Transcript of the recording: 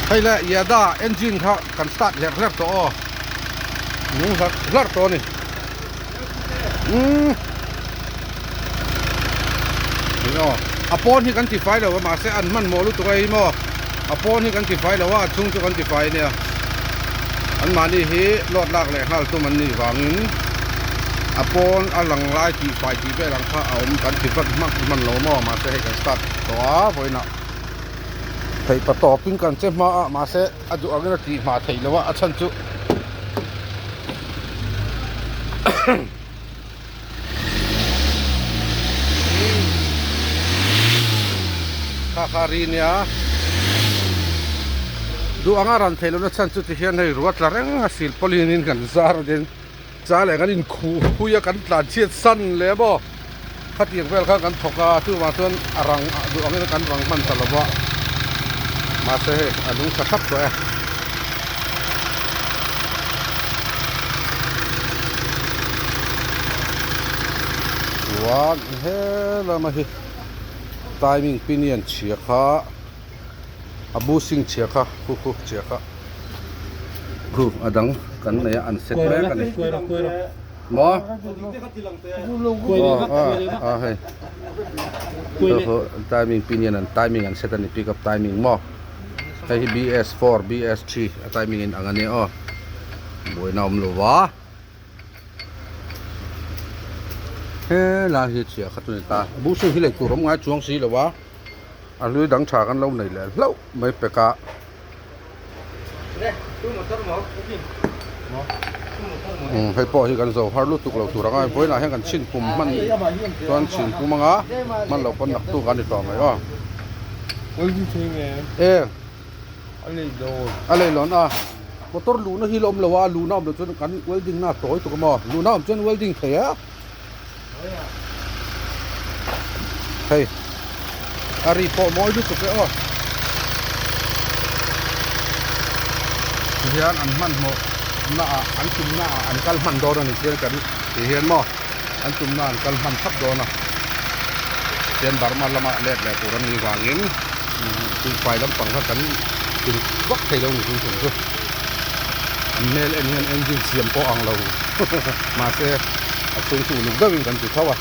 Hei le Yada engine kha kan start hlerh hlerh tawh aw nung hlarh hlarh tawh a ni umm hei aw a pawn hi kan ti fai lo a mahse an hmanhmawh lutuk a hei maw a pawn hi kan ti fai lo a a chhung chu kan ti fai ania anmahni hi load lak leh nghal tum an nih vangin a pawn a lang lai tih fai tih vel ang kha a awm kan ti vat hmak hman lo maw mahse hei kan start tawh a vawiinah theih pa tawpin kan che hma a mahse a duh angin a tih hma theih loh a a chhan chu kha kha ri nia duh anga ran theih lohna chhan chu tihian hei ruat tla reng a silpawlin in kan zar a tin cha leh kan inkhuh pui a kan tlan chhiat san leh maw khatiang vel khan kan thawk a chuvang chuan a rang duh angin kan rang hman ta lo va mahse hei a lung tha thlap tawh e. Chuan he lama hi timing pinion chhia kha a bushing chhia kha khu khu chhia kha khu a dang kan nei a an set mek a ni maw aw a hei timing pinion an timing an set a ni pick up timing maw hei hi bs four bs three a timing in ang a nia aw buaina awm lo va. Helai hi chhiah khat a ni ta buhsing hi lei tur awm ngai chuang si lo a a hlui dang tha kan lo nei leh hlauh mai pek a. Umm hei pawh hi kan zo har lutuk lo tur anga vawiinah hian kan chhin pum hman chuan chhin pum anga hman loh pawn naktuk a ni tawh mai aw. E. A leihlawn a motor luhna hi la awm lo a luhna awm loh chuan kan welding na a tawi tuk a maw luhna awm chuan welding thei a hei a ri pawh mawi lutuk e aw tihian an hmanhmawh na ah an tumna ah an kal hman dawn a ni chian kan tih hian maw an tumna an kal hman thap dawn a tian Burma lama let leh tur an nih vangin tihfai lampang kha kan tum vak thei lo ni chung chung chu an hmel en hian engine siam pawh ang lo mahse a chhung chu uluk deuhin kan ti tho a.